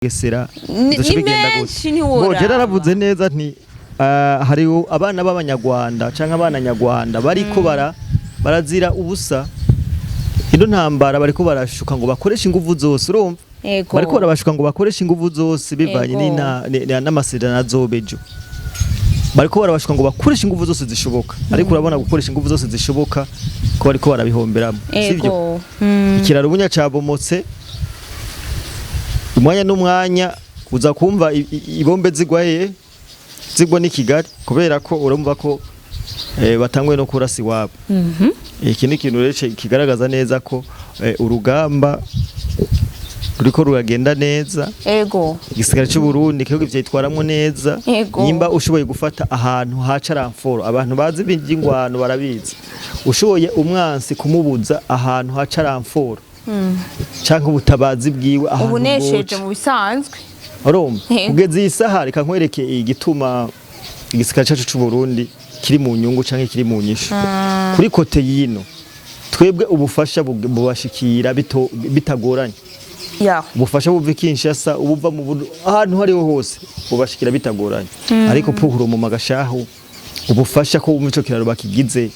Gesera Ni bizoca ni bigenda gute? Menshi Bo je ntiworaba. naravuze neza nti hari abana b'Abanyarwanda canke abana nyarwanda bariko barazira ubusa ino ntambara, bariko barashuka ngo bakoreshe inguvu zose, urumva? Ego. Bariko barabashuka ngo bakoreshe inguvu zose bivanye n'amasezerano azoba ejo. Bariko barabashuka ngo bakoreshe inguvu zose zishoboka, ariko urabona gukoresha inguvu zose zishoboka ko bariko barabihomberamo, sivyo? Ego. Ikiraro ubunya cabomotse, umwanya n'umwanya uza kumva ibombe zigwa he, zigwa ní Kigali, kubera ko urumva ko batanguye no kurasa iwabo. Iki ni ikintu rero kigaragaza neza ko urugamba ruriko ruragenda neza. Igisirikare cy'u Burundi kihugu vyitwaramwo neza. Nimba ushoboye gufata ahantu haca renfort, abantu bazi iby'ingwano barabizi, ushoboye umwansi kumubuza ahantu haca renfort canke ubutabazi bwiwe, ahantu Ubunesheje bwoca. mu bisanzwe. Urumva? Yego. Kugeza iyi saha, reka nkwereke igituma igisirikare cyacu cy'u Burundi kiri mu nyungu canke kiri mu nyishu. Kuri côté yino twebwe ubufasha bubashikira bitagoranye. Ubufasha buva i Kinshasa, ubuva mu ahantu hariho hose bubashikira bitagoranye, ariko puhuro mu magashahu ubufasha ko mu ico kiraro bakigize,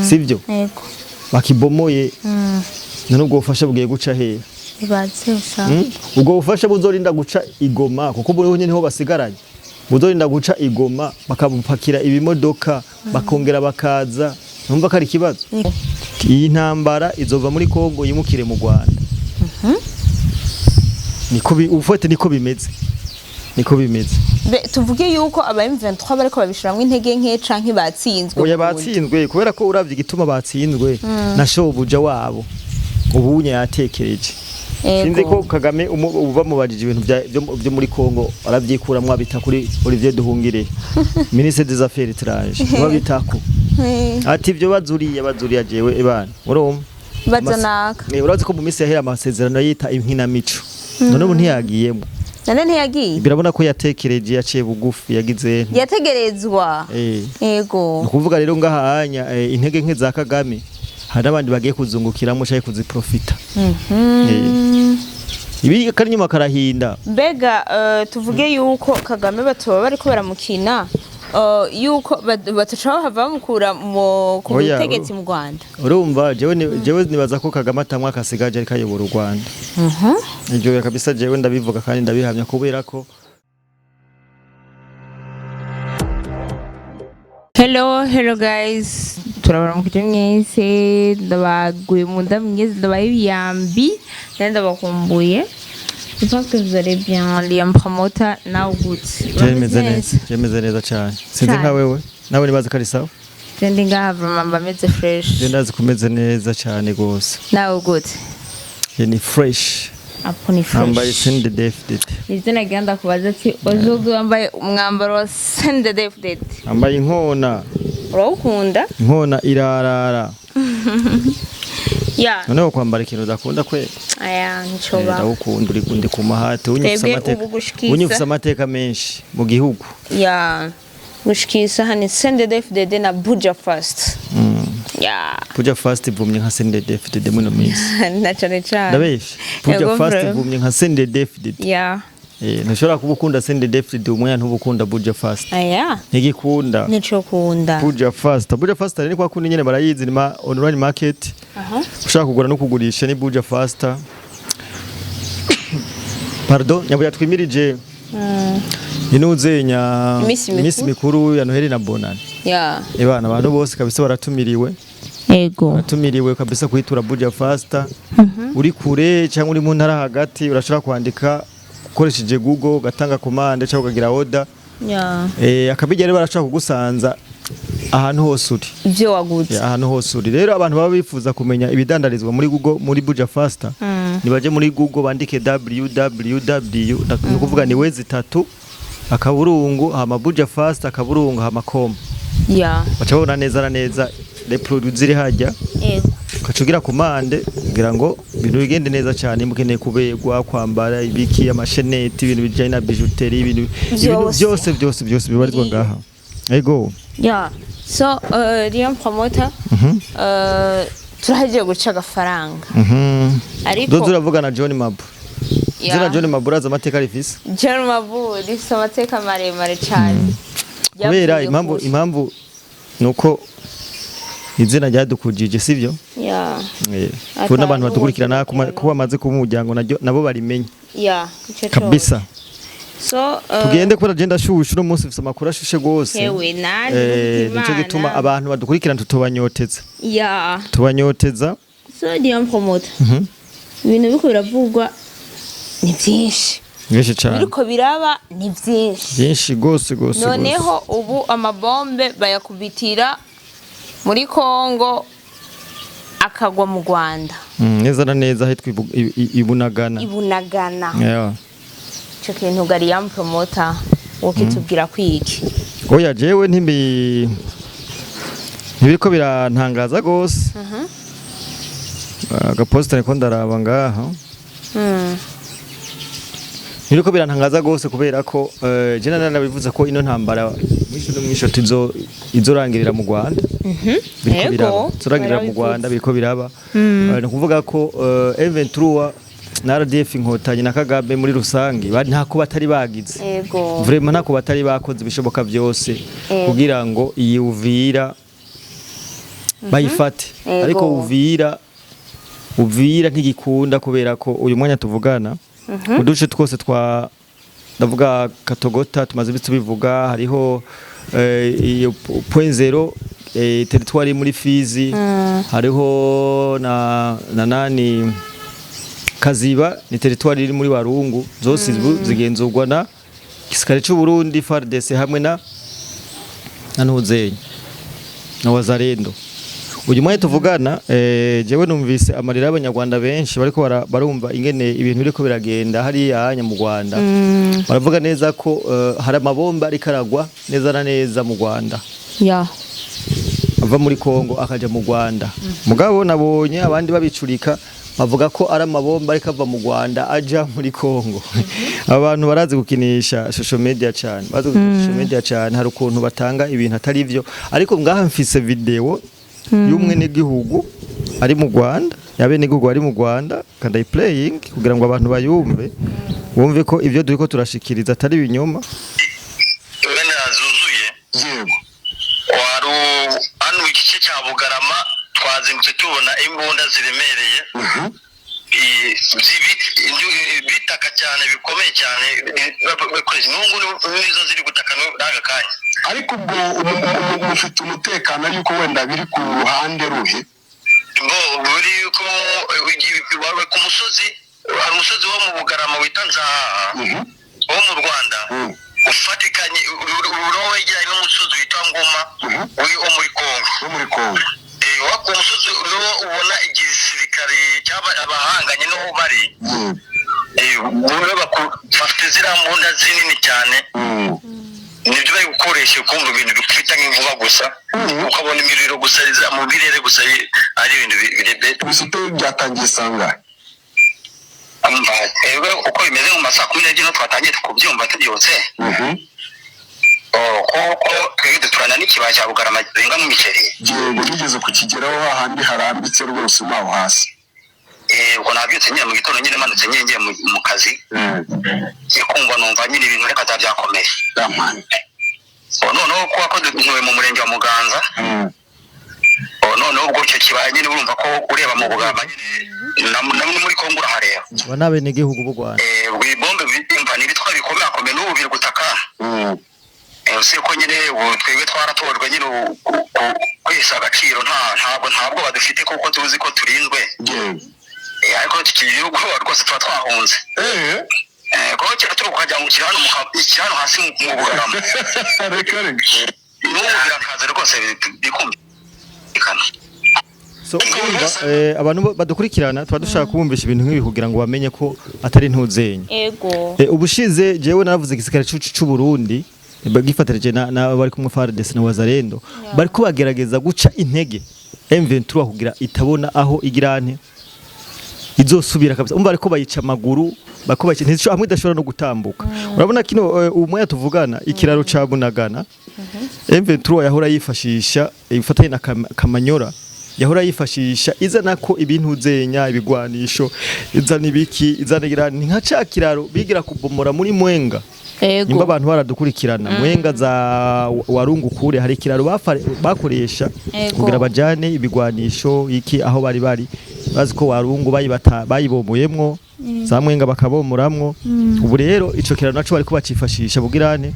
sivyo? Ego. Bakibomoye, none ubwo bufasha bugiye guca hehe? Ibaze usha. Ubwo bufasha buzorinda guca igoma, kuko buriho nyene niho basigaranye, buzorinda guca igoma bakabupakira ibimodoka, bakongera bakaza, numva ko ari ikibazo. Iyi ntambara izova muri Kongo yimukire mu Rwanda. Niko ufate, niko bimeze, niko bimeze. Tuvuge yuko aba M23 bariko babishiramwo intege nke canke batsinzwe Oya. burundu? Batsinzwe kubera ko uravye igituma batsinzwe na shobuja wabo ubunya yatekereje. Sinzi ko Kagame ubu bamubajije ibintu byo muri Kongo aravyikuramwo, abita kuri Olivier Duhungire, ministre des Affaires étrangères, babitako. Ati ibyo bazuriye bazuriye jewe ebana, urumva? Baza naka. Urazi ko mu minsi yahera amasezerano yita inkinamico, none ubu ntiyagiyemo. None ntiyagiye. Birabona ko yatekereje, yaciye bugufi, yagize Yategerezwa. Ni ukuvuga rero ngahanya intege nke za Kagame hari n'abandi bagiye kuzungukiramo cyangwa kuziprofita. Ibi kari nyuma karahinda. Mbega tuvuge yuko Kagame batoba bariko baramukina, yuko bataca bahava bamukura ku Oya, butegetsi mu Rwanda? Urumva jewe nibaza ko Kagame atamwa akasigaje ariko ayobora u Rwanda. Ivyo kabisa jewe ndabivuga kandi ndabihamya kubera ko Hello, hello guys. Turabaramukije mwese, ndabaguye mu nda mwese, ndabaye ibiyambi, kandi ndabakumbuye. Je pense que vous allez bien, Liam Promoter, now good. Jewe meze neza, jewe meze neza cyane, sinzi Cane. nka wewe, nawe nibaza ko ari sawa. Je ndi ngaha vraiment mba meze fresh. Jewe ndazi kumeze neza cyane gose. Now good. Je ni fresh. Apo ni Nambaye fresh. CNDD-FDD. Nivyo nagira ndakubaza ati aujourd'hui wambaye umwambaro wa CNDD-FDD. Nambaye inkona. Urawukunda? Inkona irarara. Ya. Noneho kwambara ikintu udakunda kwe? Aya nticoba. Ndawukunda, uri kundi ku mahate unyufise Twebwe amateka. ubu gushikisa. Unyufise amateka menshi mu gihugu. Ya. Gushikisa hani CNDD-FDD na Buja First. Ya. Buja Fast ivumye nka CNDD-FDD muno minsi. Na cane cane. Ndabesha? Buja Yego, Fast bro. ivumye nka CNDD-FDD. Ya. Ntushobora kuba ukunda CNDD-FDD umwanya ntuba ukunda Buja Fast. Aya. Ntigikunda. Nico kunda. Buja Fast, Buja Fast ni kwa kundi nyene barayizi, ni ma online market. Ushaka kugura no kugurisha ni Buja Fast. Pardon, nyabuya twimirije inuzenya Imisi mikuru. Imisi mikuru ya Noheli na Bonane. Ya. Ebana, abantu bose kabisa baratumiriwe. Baratumiriwe kabisa kuyitura Buja Fast. Uri kure cyangwa uri mu ntara hagati, urashobora kwandika ukoresheje Google, ugatanga commande cyangwa ukagira order. Akabijya rero barashobora kugusanza ahantu hose uri. Ivyo waguze. Ya, ahantu hose uri. Rero abantu baba bifuza kumenya ibidandarizwa muri Google, muri Buja Fast, nibaje muri Google bandike www, ni ukuvuga ni wezi tatu akaburungu hama Buja Fast akaburungu hama com. Baca babona neza na neza les produits ziri hajya. Ugaca ugira commande kugira ngo ibintu bigende neza cyane. Mukeneye kuberwa, kwambara ibiki, amasheneti, ibintu bijyanye na bijouterie, ibintu Vyose. byose byose byose bibarizwa ngaha, ego. Ya. So, Liam Promoter, turahejeje guca agafaranga. Ariko Dozo uravuga na John Mab. Izina John Mabura azi amateka rifise. John Mabura rifise amateka maremare cane. Kubera Ryavuye impamvu, kure. impamvu nuko izina ryadukujije, sivyo? Ya. Kuko n'abantu badukurikirana kuba bamaze kuba umuryango naryo nabo barimenye. Ya, ico Kabisa. So Tugende kubera je ndashushe uno munsi, mfise amakuru ashushe gose. Hewe nanje. Nico gituma abantu badukurikirana tutobanyoteza. Tubanyoteza. So Liam Promoter, ibintu biriko biravugwa ni byinshi. Byinshi cane. Biriko biraba ni byinshi. Byinshi gose gose gose. Noneho ubu amabombe bayakubitira muri Kongo akagwa mu Rwanda. Neza na neza ahitwa Ibunagana. Ibunagana. Yeah. Ico kintu ga Liam Promoter, wokitubwira kwiki? Oya, jewe ntibiriko birantangaza gose. Agaposita niko ndaraba ngaha. Ntibiriko birantangaza gose kubera ko je nanabivuze ko ino ntambara mwisho no mwisho tizo izorangirira mu Rwanda. Biriko biraba. Izorangirira mu Rwanda, biriko biraba. Ni ukuvuga ko M23 na RDF Inkotanyi na Kagame muri rusange bari ntako batari bagize. Vraiment ntako batari bakoze, ibishoboka byose kugira ngo iyi Uvira bayifate. Ariko Uvira ntigikunda kubera ko uyu mwanya tuvugana uduce twose twa, ndavuga Katogota, tumaze ibisi tubivuga, hariho iyo Point Zéro, territoire muri Fizi, hariho na nani Kaziba, ni territoire iri muri Warungu, zose zigenzurwa na gisirikare cy'u Burundi FARDC hamwe na Ntuzenye na Wazalendo. Uyu mwanya tuvugana, jewe numvise amarira y'abanyarwanda benshi bariko barumva ingene ibintu biriko biragenda hariya hanya mu Rwanda. Baravuga neza ko hari amabomba ariko aragwa neza na neza mu Rwanda, ava muri Kongo akaja mu Rwanda. Mugabo nabonye abandi babicurika, bavuga ko ari amabomba ariko ava mu Rwanda aja muri Kongo. Abantu barazi gukinisha social media cyane, bazi gukinisha social media cyane. Hari ukuntu batanga ibintu atari byo, ariko ngaha mfise video y'umwenegihugu ari mu Rwanda, y'abenegihugu ari mu Rwanda, kandi playing kugira ngo abantu bayumve, bumve ko ibyo turiko turashikiriza atari ibinyoma. Wenda zuzuye. Wari hano igice cya Bugarama, twazindutse tubona imbunda ziremereye bitaka cyane bikomeye cyane, bakoresha n'ubu nizo ziri gutaka n'aka kanya. Ariko ubwo mufite umutekano yuko wenda biri ku ruhande ruhe? Ngo buri ku musozi, hari umusozi wo mu Bugarama wita Nzahaha wo mu Rwanda, ufatikanye uriho wegeranye n'umusozi witwa Ngoma uri wo muri Kongo. Wo muri Kongo. Wa ku musozi niwo ubona igisirikare cyaba abahanganye n'aho bari. Bafite ziriya mbunda zinini cyane, nibyo bari gukoresha, kumva ibintu bikubita nk'inkuba gusa, ukabona imiriro gusa iza mu birere gusa, ari ibintu Ubusite byatangiye sangahe? Umva, twebwe uko bimeze, mu ma 12 niho twatangiye kubyumva tubyutse. Oh, kuko twebwe duturana n'ikibaya cya Bugarama gihingwamo imiceri. Yego, nigeze kukigeraho, hahandi harambitse rwose mo hasi. Ubwo nabyutse nyine mu gitondo nyine, manutse nyine ngiye mu kazi, ngiye kumva numva nyine ibintu reka byakomeye. Yamani. Oh, noneho kuba ko ntuye mu murenge wa Muganza. Oh, noneho ubwo icyo kibaya nyine urumva ko ureba mu Bugarama nyine na muri Kongo urahareba. Aba ni abenegihugu b'u Rwanda. Ubwo ibombe bimva ni ibitwa bikomeye n'ubu biri gutaka. Usibye ko nyine ubu twebwe twaratojwe nyine kwihesha agaciro, ntabwo badufite kuko tuzi ko turinzwe. Ariko tukigira ubwoba rwose, tuba twahunze. Kuko kiraturuka ukajya ngo kiri hano kiri hano hasi mu Bugarama. Reka reka. N'ubu birakaze rwose, bikumvikana. So urumva, abantu badukurikirana, tuba dushaka kubumvisha ibintu nk'ibi kugira ngo bamenye ko atari ntuzenya. Ubushize jewe naravuze igisirikare c'u Burundi gifatirije na bari kumwe FARDC na Wazalendo, bariko bagerageza guca intege M23 kugira itabona aho igirante izosubira kabisa. Umva, ariko bayica amaguru, bariko bayica hamwe idashobora no gutambuka. Urabona kino ubu tuvugana ikiraro ca Bunagana M23 yahora yifashisha ifatanye na Kamanyora. Yahora yifashisha izana ko ibintu zenya, ibigwanisho, izana ibiki, izana ni nka ca kiraro bigira kubomora muri Mwenga. Nimba abantu baradukurikirana, Mwenga za Warungu kure hari ikiraro bakoresha kugira bajane ibigwanisho iki aho bari bazi ko Warungu bayibata bayibomoyemwo, za Mwenga bakabomoramwo. Ubu rero ico kiraro naco bariko bacifashisha bugirane,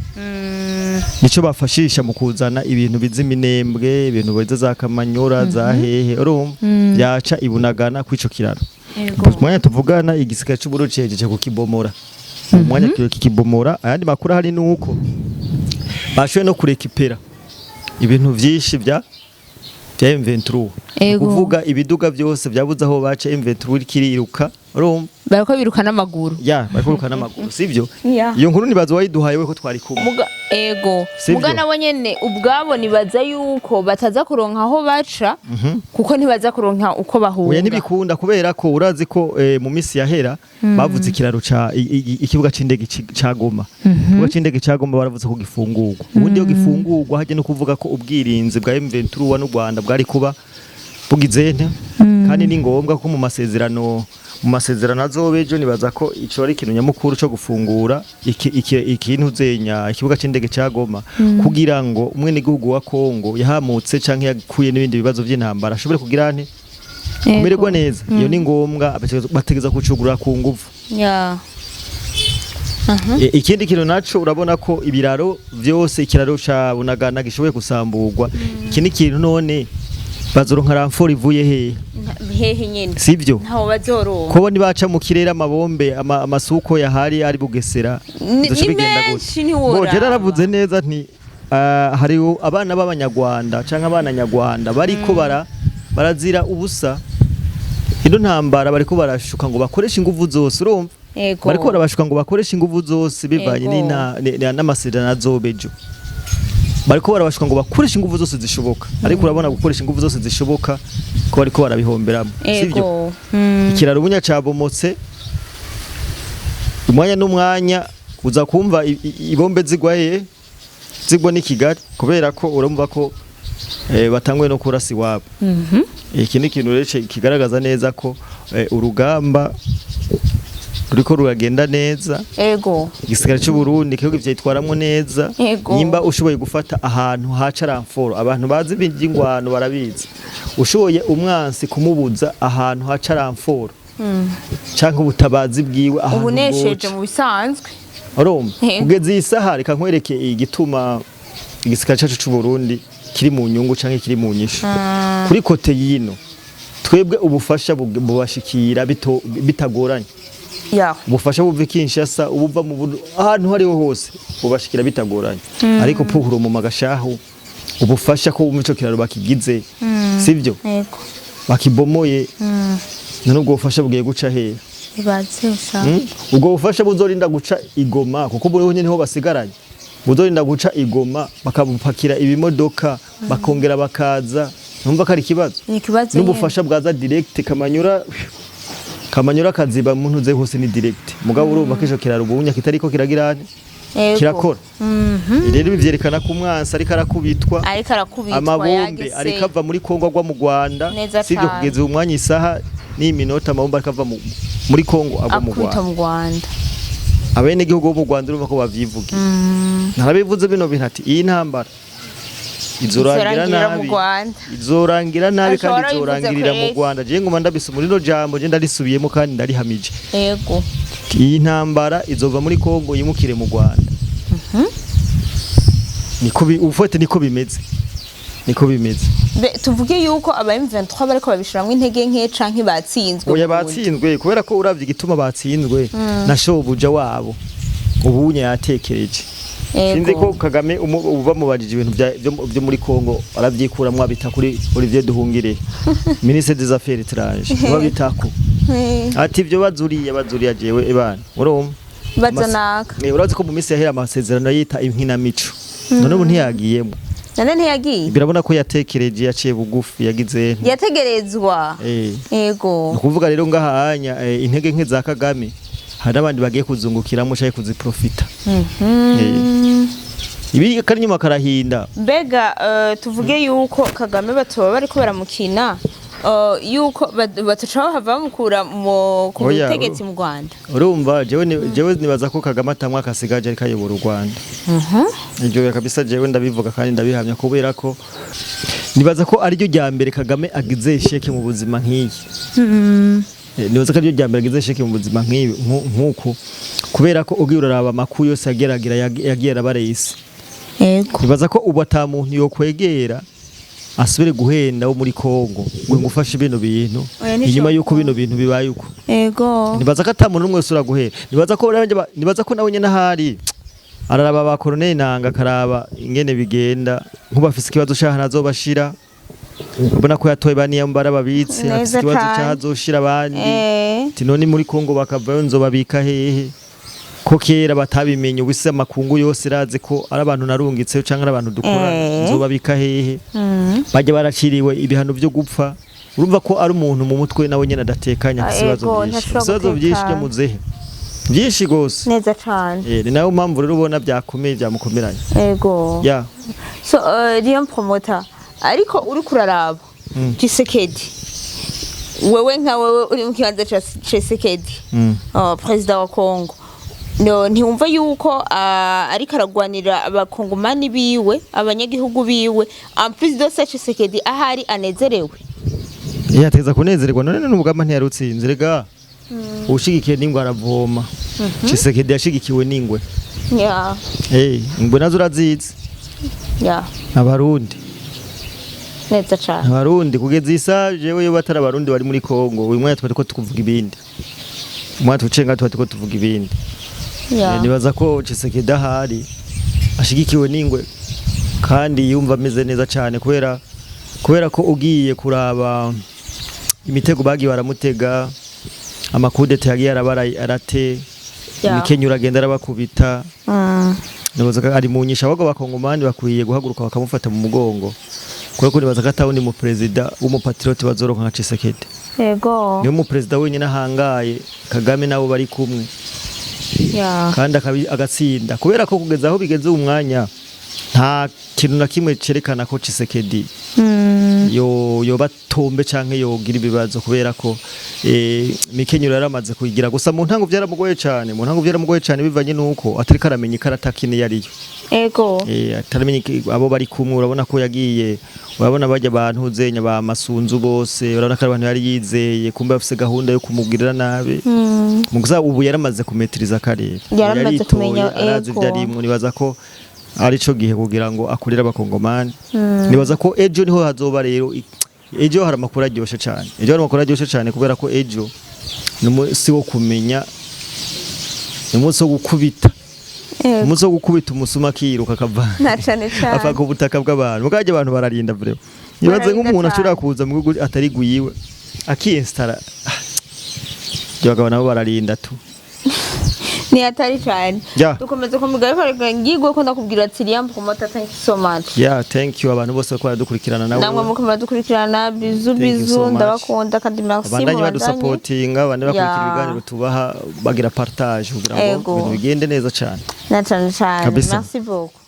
nico bafashisha mu kuzana ibintu biza iminembwe, ibintu biza za Kamanyora, za hehe, urumva byaca ibunagana kw'ico kiraro. Mwanya tuvugana igisirikare c'Uburundi cejeje kukibomora, mu mwanya kikibomora. Ayandi makuru ahari nuko bashoboye no kurekipera ibintu vyinshi vya M23. Kuvuga ibiduga byose byabuze aho baca, M23 iriko iriruka, urumva. Bariko biruka n'amaguru. Ya, bariko biruka n'amaguru, sivyo? Ya. Iyo nkuru nibaza wayiduhaye we ko twari kumwe. Muga, ego. Sivyo? Muga nabo nyene ubwabo nibaza yuko bataza kuronka aho baca, kuko ntibaza kuronka uko bahunga. Oya, ntibikunda, kubera ko urazi ko mu misi yahera bavuze ikiraro ca ikibuga c'indege ca Goma. Ikibuga c'indege ca Goma baravuze ko gifungurwa. Ubundi iyo gifungurwa hajya no kuvuga ko ubwirinzi bwa M23 n'u Rwanda bwari kuba bugize nte, kandi ni ngombwa ko mu masezerano azoba ejo, nibaza ko ico ari ikintu nyamukuru co gufungura ikintu zenya ikibuga c'indege ca Goma, kugira ngo umwenegihugu wa Kongo yahamutse canke yakuye n'ibindi bibazo vy'intambara ashobore kugira nte, kumererwa neza. Iyo ni ngombwa, bategeza kucugurura ku nguvu. Ikindi kintu naco, urabona ko ibiraro vyose, ikiraro ca Bunagana gishoboye gusamburwa. Iki ni ikintu, none bazoronka renfort ivuye hehe? Hehe nyene? Sivyo? Ntaho bazoronka. Ko nibaca mu kirere amabombe, amasuko yahari ari Bugesera, bizoca ni bigenda gute? Menshi, ntiworaba. Bo, je naravuze neza nti hari abana b'abanyarwanda canke abana nyarwanda bariko barazira ubusa ino ntambara, bariko barashuka ngo bakoreshe inguvu zose, urumva. Bariko barabashuka ngo bakoreshe inguvu zose bivanye n'amasezerano azoba ejo. Bariko barabashuka ngo bakoreshe inguvu zose zishoboka, ariko urabona gukoresha inguvu zose zishoboka ko bariko barabihomberamo, sivyo? Ego. Ikiraro bunya cabomotse, umwanya n'umwanya uza kumva ibombe zigwa hehe, zigwa ni Kigali, kubera ko urumva ko batanguye no kurasa iwabo. Iki ni ikintu rero kigaragaza neza ko urugamba ruriko ruragenda neza. Igisirikare cy'u Burundi igihugu vyitwaramwo neza. Nimba ushoboye gufata ahantu haca renfort, abantu bazi iby'ingwano barabizi, ushoboye umwansi kumubuza ahantu haca renfort canke ubutabazi bwiwe, ahantu Ubunesheje bwoca. mu bisanzwe. Urumva, kugeza iyi saha, reka nkwereke igituma igisirikare cyacu cy'u Burundi kiri mu nyungu canke kiri mu nyishu. Kuri côté yino twebwe ubufasha bubashikira bitagoranye. Ubufasha buva i Kinshasa, ubuva mu ahantu hariho hose bubashikira bitagoranye, ariko puhuro mu magashahu ubufasha ko bumva ico kiraro bakigize, sivyo? Ego. Bakibomoye, none ubwo bufasha bugiye guca hehe? Ibaze usha. Ubwo bufasha buzorinda guca igoma, kuko ubu nyene niho basigaranye, buzorinda guca igoma bakabupakira ibimodoka, bakongera bakaza, numva ko ari ikibazo. Ni ikibazo nyene. N'ubufasha bwaza direct Kamanyura, Kamanyura kaziba mu ntuze hose ni direct, mugabo urumva ko ico kiraro ubunya kitariko kiragira kirakora. Rero ibi vyerekana ko umwansi ariko arakubitwa. Ariko arakubitwa. Amabombe Yagese. ariko ava muri Kongo agwa mu Rwanda. Neza Sivyo? cane. Kugeza uyu mwanya, isaha n'iminota, amabombe ariko ava muri Kongo agwa mu Akubita Rwanda. mu Rwanda. Abenegihugu bo mu Rwanda urumva ko bavyivugiye. Narabivuze bino bintu ati iyi ntambara izorangira Izorangirira mu nabi. Rwanda. Izorangira nabi kandi Ashobora bivuze izorangirira mu kweri. Rwanda. Je nguma ndabisoma rino jambo, je ndarisubiyemo kandi ndarihamije. Iyi ntambara izova muri Kongo yimukire mu Rwanda. Niko ufate, niko bimeze, niko bimeze. Tuvuge yuko aba M23 bariko babishiramwo intege nke canke batsinzwe Oya. burundu? Batsinzwe, kubera ko uravye igituma batsinzwe na shobuja wabo ubunya yatekereje. Sinzi ko Kagame ubu bamubajije ibintu byo muri Kongo aravyikuramwo, abita kuri Olivier Duhungire, ministre des Affaires étrangères, babitako. Ati ibyo bazuriye bazuriye jewe ebana, urumva. Bazanaka. Urazi ko mu minsi yahera amasezerano yita inkinamico, none ubu ntiyagiyemo. None ntiyagiye. Birabona ko yatekereje, yaciye bugufi, yagize Yategerezwa. Ni ukuvuga rero ngahanya intege nke za Kagame hari n'abandi bagiye kuzungukiramo canke kuziprofita. Ibi kari nyuma karahinda. Mbega tuvuge yuko Kagame batoba bariko baramukina? yuko bataca bahava bamukura ku Oya, butegetsi mu Rwanda. Urumva, jewe nibaza ko Kagame atamwaka asigaje ariko ayobora u Rwanda. Ibyo kabisa jewe ndabivuga kandi ndabihamya, kubera ko nibaza ko ariryo rya mbere Kagame agize échec mu buzima nk'iyi. Nibaza ko ariryo rya mbere agize échec mu buzima nk'ibi nk'uku, kubera ko ugiye uraraba amakuru yose yageragira yagiye arabareyisi. Nibaza ko ubu ata muntu yokwegera asubire guhenda wo muri Kongo ngo ngufashe bino bintu Oya, nico. inyuma yuko bino bintu bibaye uko. Nibaza ko ata muntu n'umwe wese uraguhera. Nibaza ko nawe nyene ahari araraba ba Colonel Nanga, akaraba ingene bigenda, nk'ubu afise ikibazo c'ahantu azobashira. Ubona ko yatoye ba Niyambara babitse, afise Neza ikibazo cane. c'aho azoshira abandi. Ati none muri Kongo bakavayo nzobabika hehe, ko kera batabimenye? Ubu isi amakungu yose irazi ko ari abantu narungitseyo canke ari abantu dukorana. Nzobabika hehe? Bajya baraciriwe ibihano byo gupfa. Urumva ko ari umuntu mu mutwe nawe nyene adatekanye, afise ibibazo Ego, byinshi. ntashobora Afise ibibazo byinshi byo gutekana. muzehe, byinshi gose. Neza cane. Ni nayo mpamvu rero ubona byakomeye, byamukomeranye. Ya. So Lion Promoter, ariko uri kuraraba Tshisekedi, wewe nka wewe uri mu kibanza ca Tshisekedi, perezida wa Congo, no ntiwumva yuko ariko aragwanira abakongomani biwe, abanyagihugu biwe? En plus de ça, Tshisekedi ahari anezerewe. Yateza kunezererwa none n'urugamba ntiyarutsinze rega. Ushigikiye n'ingwe aravoma. Tshisekedi yashigikiwe n'ingwe. Ingwe nazo urazizi. Abarundi. Neza cane. Abarundi kugeza isa jewe yo batari abarundi bari muri Kongo, uyu mwanya twari ko tukuvuga ibindi, umwanya tucenga twari ko tuvuga ibindi. Nibaza ko Tshisekedi ahari ashigikiwe n'ingwe kandi yumva ameze neza cyane, kubera ko ugiye kuraba imitego bagiye baramutega, amakudeta yagiye arabara arate, imikenyero uragenda arabakubita. Nibaza ko ari mu nyisha. Ahubwo abakongomani bakwiye guhaguruka bakamufata mu mugongo, kubera ko nibaza ko atawundi mu perezida w'umupatriote bazoronka nka Tshisekedi. Niwe mu perezida wenyine ahangaye Kagame nabo bari kumwe kandi agatsinda, kubera ko kugeza aho bigeze uyu mwanya nta kintu na kimwe cerekana ko Tshisekedi yoba tombe canke yogira ibibazo, kubera ko mikenyero yaramaze kuyigira. Gusa mu ntango byaramugoye cyane, mu ntango byaramugoye cyane bivanye nuko atariko aramenya ikarata kine yariyo. Ataramenya abo bari kumwe. Urabona ko yagiye, urabona bajya abantu zenya ba Masunzu bose, urabona ko ari abantu yari yizeye, kumbe bafise gahunda yo kumugirira nabi. Mu gusa ubu yaramaze kumetiriza akarere. Yaramaze Yaritoye, kumenya, arazi ego. ivyo arimwo. Nibaza ko arico gihe kugira ngo akurire abakongomani. Nibaza ko ejo niho hazoba rero, ejo hari amakuru aryoshe cyane, ejo hari amakuru aryoshe cyane, kubera ko ejo ni umunsi wo kumenya, ni umunsi wo gukubita. Umunsi wo gukubita umusuma akiruka akava Na cane cane. ava ku butaka bw'abantu. Mugabo abantu bararinda vraiment. Nibaze Bararinda nk'umuntu cane. ashobora kuza mu gihugu atari guyiwe akiyinstara. Abagabo nabo bararinda tu. Ni hatari cyane. Dukomeza kumugabo ngigwe ko ndakubwira ati Liam Promoter, thank you so much. Yeah, thank you abantu bose ko baradukurikirana nawe. Namwe mukomeza dukurikirana, bisous. Thank you Bisous. so much. Ndabakunda kandi merci. Abandanye Mubandanye. badusapotinga, abandi bakurikira ibiganiro tubaha, bagira partage kugira ngo Ego. ibintu bigende neza cyane. Na cyane cyane. Kabisa. Merci beaucoup.